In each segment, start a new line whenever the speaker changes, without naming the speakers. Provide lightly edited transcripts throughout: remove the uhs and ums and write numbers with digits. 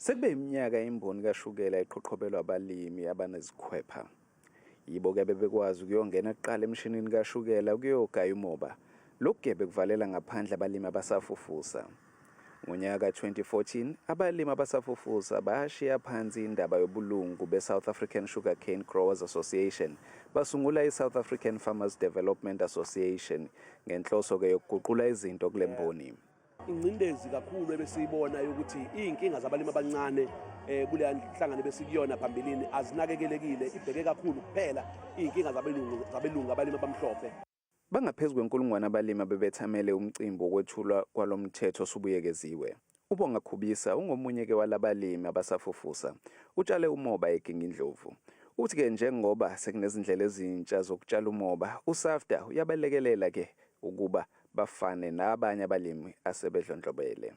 Sekube iminyaka imboni kashukela iqhoqhobelwa abalimi abanezikhwepha. Yibo-ke bebekwazi ukuyongena kuqala emshinini kashukela ukuyogaya umoba. Lokhu-ke bekuvalela ngaphandle abalimi abasafufusa. Ngonyaka ka-2014, abalimi abasafufusa bashiya phansi indaba yobulungu be-South African Sugar Cane Growers Association, basungula i-South African Farmers Development Association ngenhloso-ke yokuguqula izinto kule mboni.
Ingcindezi kakhulu ebesiyibona yokuthi iy'nkinga zabalimi abancane kuleya nhlangano ebesikuyona phambilini azinakekelekile, ibheke kakhulu kuphela iy'nkinga zabelungu abalimi abamhlophe.
Bangaphezu kwenkulungwane abalimi abebethamele umcimbi wokwethulwa kwalo mthetho osubuyekeziwe. UBonga Khubisa ungomunye-ke walabalimi abasafufusa. Utshale umoba eGingindlovu. Uthi-ke njengoba sekunezindlela ezintsha zokutshala umoba, uSAFDA uyabalekelela-ke ukuba bafane nabanye abalimi asebedlondlobele.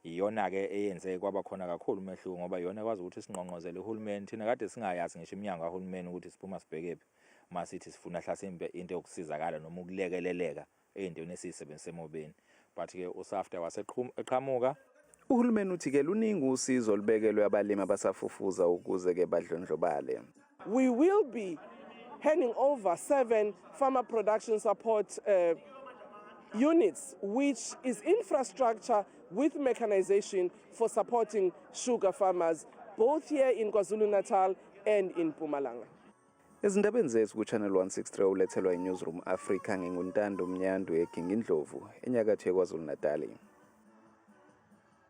Iyona-ke eyenze kwaba khona kakhulu umehluko ngoba iyona ekwazi ukuthi singqongqozele uhulumeni. Thina kade singayazi ngisho iminyango kahulumeni ukuthi siphuma sibhekephi uma sithi sifuna hlasimbe into yokusizakala noma ukulekeleleka ey'ntweni esiyisebenzisa emobeni. But-ke uSAFDA waseqhamuka.
Uhulumeni uthi-ke luningi usizo olubekelwe abalimi abasafufuza ukuze-ke badlondlobale.
We will be handing over 7 farmer production support units, which is infrastructure with mechanization for supporting sugar farmers, both here in KwaZulu-Natal and in Mpumalanga.
Ezindabeni zethu ku-Channel 163 ulethelwa i-Newsroom Africa nginguNtando Mnyandu eGingindlovu, enyakatho yeKwaZulu-Natali.